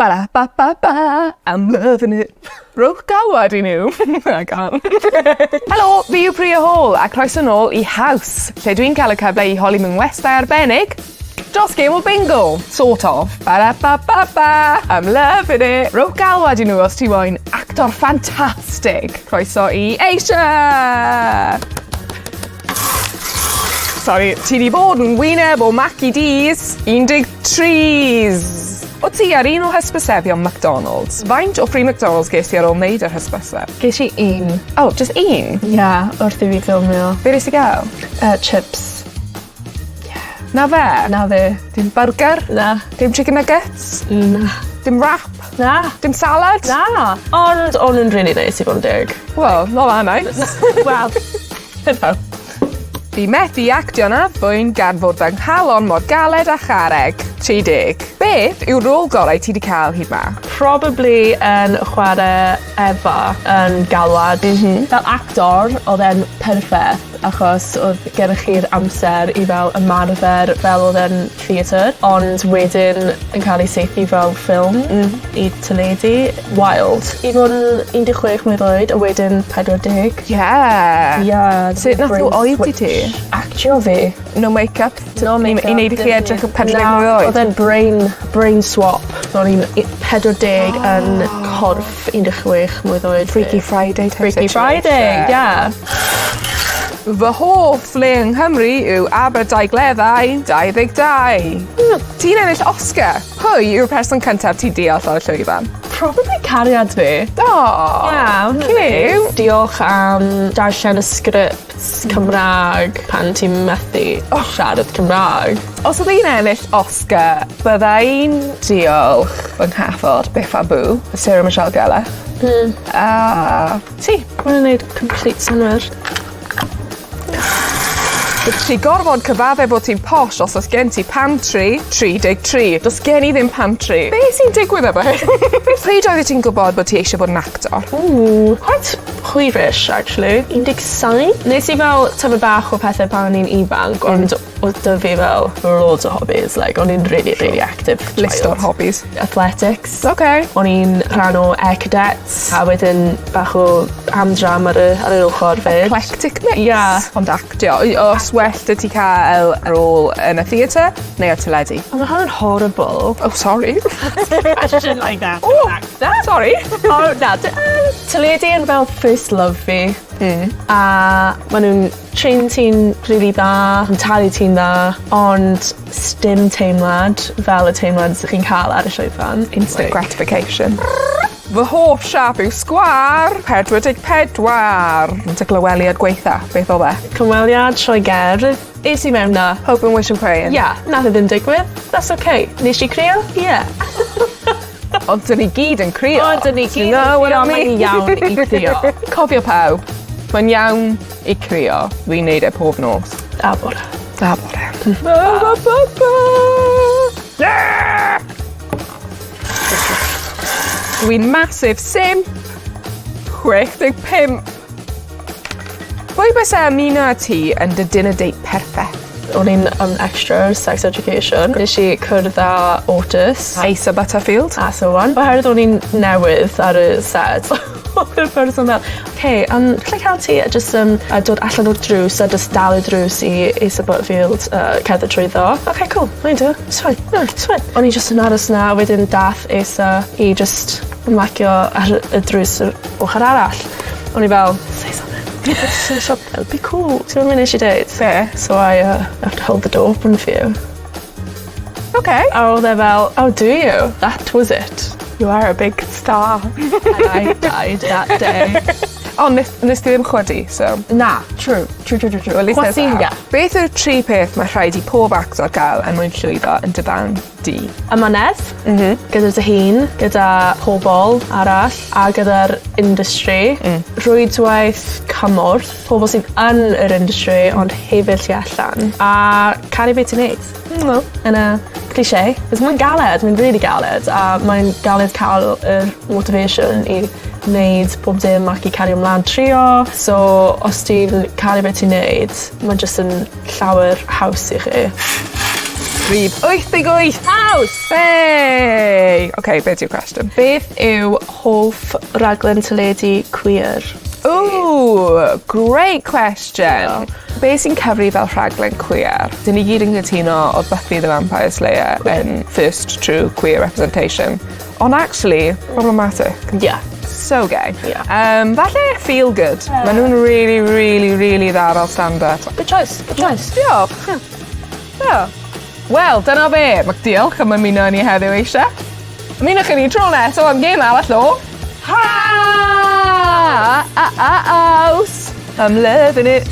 Ba ba ba ba, I'm loving it. Rhowch galwad i nhw. I can't. Helo, fi yw Priya Hall a croeso nôl i Haws, lle dwi'n cael y cyfle i holi mewn westai arbennig dros gêm o bingo, sort of. Ba da ba ba ba, I'm loving it. Rhowch galwad i nhw os ti moyn actor ffantastig. Croeso i Asia! Sori, ti 'di bod yn wyneb o Mackie D's 13s. O ti ar un o hysbysebion McDonald's. Faint o free McDonald's ges ti ar ôl neud yr hysbyseb? Ges i un. Oh, jyst un? Ie, wrth i fi ffilmio. Be' nes ti ga'l? Chips. 'Na fe? 'Na fe. Dim byrgyr? Na. Dim chicken nuggets? Na. Dim wrap? Na. Dim salad? Na. Ond o'n nw'n rili neis i fod yn deg. Wel, not that nice. Wel, you know. Fi methu actio'n addfwyn gan fod fy nghalon mor galed â charreg. 30. Beth yw'r rôl gorau ti 'di cael hyd 'ma? Probably yn chware Efa yn Galwad. M-hm. Fel actor odd e'n perffeth achos odd gennych chi'r amser i fel ymarfer fel odd e'n theatr ond wedyn yn ca'l ei saethu fel ffilm. Hmm. I teledu. Wild. I fod yn 16 mlwydd oed a wedyn 40. Ie. Ie. Sut nath nw oedi ti? Actio fi. No make-up? No make-up. I neud i chi edrych yn 40 mlwydd oed? Odd e'n brain brain swap. So o'n i'n u- 40 yn corff 16 mlwydd oed. Freaky Friday type Freaky situation. Friday ie. Fy hoff le yng Nghymru yw Aberdaugleddau 22. Hmm. Ti'n ennill Oscar. Pwy yw'r person cyntaf ti'n deall ar y llwyfan? Probably cariad fi. O! Ie. Ciwt. Diolch am darllen y sgripts Cymra'g pan ti'n methu siarad Cymra'g. Os odd 'i'n ennill Oscar bydda i'n diolch fy nghathod Biff a Boo, Sarah Michelle Gellar. Hmm. A ti. Ma' wnna'n neud complete synnwyr. Ti gorfod cyfadde bod ti'n posh os o's gen ti pantry 33. Do's gen i ddim pantry. Be' sy'n digwydd efo hyn? Pryd oeddet ti'n gwbod bod ti eisie bod yn actor? Ww quite hwyrish actually. 17? Nes i fel tymed bach o pethe pan o'n i'n ifanc ond odd 'da fi fel loads o hobbies like o'n i'n rili rili active child. List o'r hobbies. Athletics. Oce. O'n i'n rhan o Air Cadets a wedyn bach o am dram ar y ar yr ochor 'fyd. Eclectic mix. Ia. Ond actio o's well 'da ti ca'l rôl yn y theatr neu ar teledu? O ma' hwn yn horrible. Oh sorry. Question like that. O! Sori. O na dy- yym teledu yn fel first love fi. Hmm. A ma' nw'n trin ti'n rili dda, yn talu ti'n dda, ond sdim teimlad fel y teimlad 'sych chi'n ca'l ar y llwyfan. Instant gratification. Fy hoff siâp yw sgwâr 44. Dy glyweliad gwaetha, beth odd e? Clyweliad sioe gerdd. Es i mewn 'na. Hope and wish and praying. Ia, nath e ddim digwydd. That's okay. Nesh i crio? Ie. Ond 'dyn ni gyd yn crio. O 'dyn ni gyd yn You know what crio I mean? mae'n iawn i crio. Cofio pawb, mae'n iawn i crio. Fi'n neud e pob nos. A bore. A bore. Ba ba ba ba. Yeah! Dwi'n massive simp. 65. Pwy byse ymuno â ti yn dy dinner date perffeth? O'n i'n yn extra ar sex education. Nesh i cwrdd â Otis. Asa Butterfield. A so on. Oherwydd o'n i'n newydd ar y set odd y person fel oce yym allai ca'l ti a jyst yym a dod allan o'r drws a jyst dal y drws i Asa Butterfield yy cerdded trwyddo. Oce cŵl 'nai do it's fine yeah it's fine. O'n i jyst yn aros 'na a wedyn dath Asa i jyst ymlacio ar y drws yr ochor arall. O'n i fel say something. Say something be cool. T'mo' be' nesh i deud? Be'? So I uh have to hold the door open for you. Oce. A odd e fel oh do you? That was it. You are a big star. And I died that day. Ond nes nes di ddim chwydu so. Na true true true true true. Well at least there's Chwysu that. ie. Beth yw'r tri peth mae rhaid i pob actor ga'l er mwyn llwyddo yn dy farn di? Amynedd. M-hm. Gyda dy hun, gyda pobol arall a gyda'r industry. Hmm. Rhwydwaith cymorth, pobol sydd yn yr industry ond hefyd tu allan. A caru be' ti'n neud. Hmm. Yn y cliché. 'C'os mae'n galed mae'n rili galed a mae'n galed ca'l yr motivation i neud pob dim ac i cario mlan trio so os ti'n caru be' ti'n neud ma' jyst yn llawer haws i chi. Rhif 88. Haws! Hey! OK, beth yw'r cwestiwn? Beth yw hoff raglen teledu queer? Ooh, great question. Be sy'n cyfri fel rhaglen queer? Dyn ni gyd yn cytuno oedd Buffy the Vampire Slayer yn first true queer representation. Ond actually, problematic. Yeah. So gay. Yeah. Falle Feel Good. Yeah. Maen nhw'n really, really, really dda fel stand-up. Good choice, good choice. Diolch. Yeah. Wel, dyna fe. Mae diolch am ymuno â ni heddiw eisiau. Ymunwch â ni tro nesaf am gêm arall o Ha! A a Aws! I'm loving it.